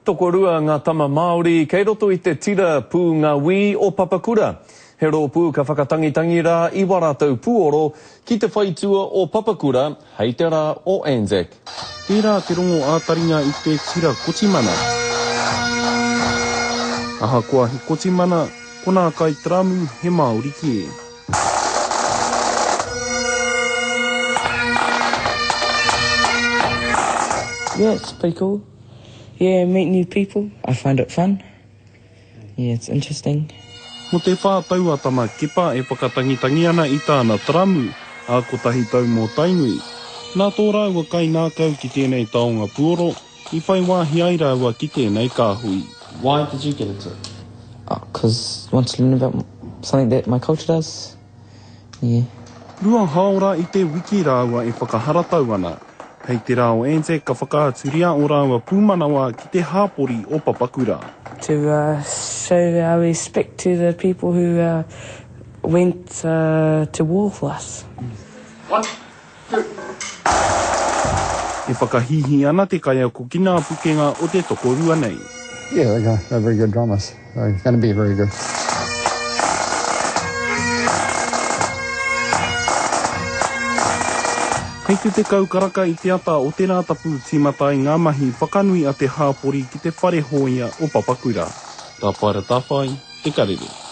Tokorua ngā tama Māori kei roto i te tira pū ngā wī o Papakura. He rōpū ka whakatangitangi rā i wā rātou pūoro ki te whaitua o Papakura hei te rā o Anzac. Tērā te rongo ā-taringa i te tira Kotimana. Ahakoa he Kotimana, ko nā Kaitaramu he Māori kē. Yeah, it's pretty cool. Yeah, meet new people. I find it fun. Yeah, it's interesting. Mō te whā tau a Tama Kepa e whakatangitangi ana i tāna taramu, ā, kotahi tau mō Tainui. Nā tō rāua kaingākau ki tēnei taonga puoro, i whai wāhi ai rāua ki tēnei kāhui. Why did you get into it? Cause want to learn about something that my culture does. Yeah. Rua hāora i te wiki rāua e whakaharatau ana. Hei te rā o Anzac ka whakaaturia ō rāua pūmanawa ki te hāpori o Papakura. To show our respect to the people who went to war for us. One, two. E whakahīhī ana te kaiako ki ngā pukenga o te tokorua nei. Yeah, they're very good drummers. They're gonna be very good. Hei te 10 karaka i te ata o te Rātapu tīmata ai ngā mahi whakanui a te hāpori ki te whare hōia o Papakura. Tāwhaira Tāwhai, Te Karere.